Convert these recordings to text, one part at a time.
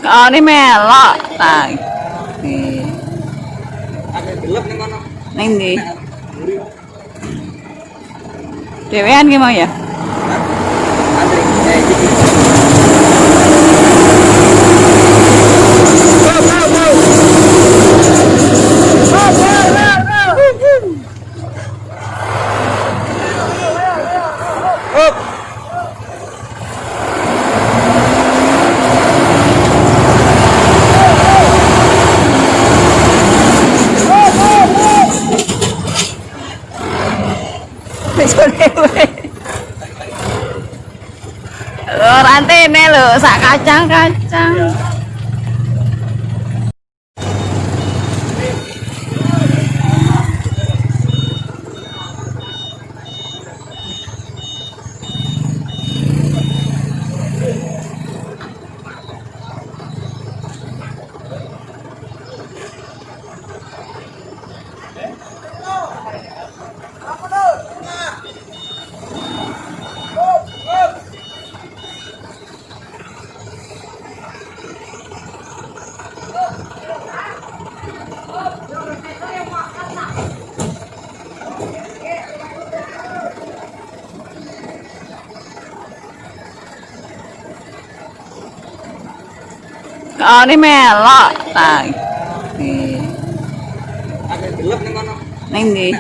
Oh, ini melok ta. Iki. Akeh gelap ning kono. Ning ndi? Mburi. Dhewean ki mau ya? Hah? Andri, eh iki. Go go go. Go go go go. Up. Lho, rantene lho, sak kacang-kacang. Oh, ini melok ta. Iki. Akeh gelap ning kono. Ning ndi?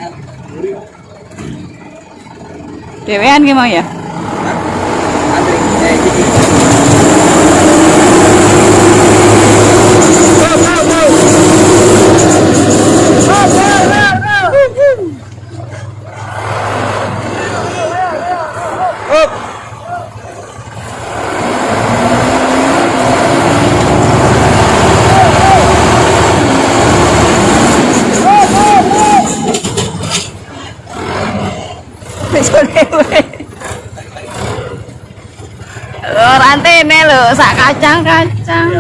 Mburi. Dhewean ki mau ya? Hah? Andri, eh iki. Go go go. Go go go go. Up. Lho, rantene lho, sak kacang-kacang.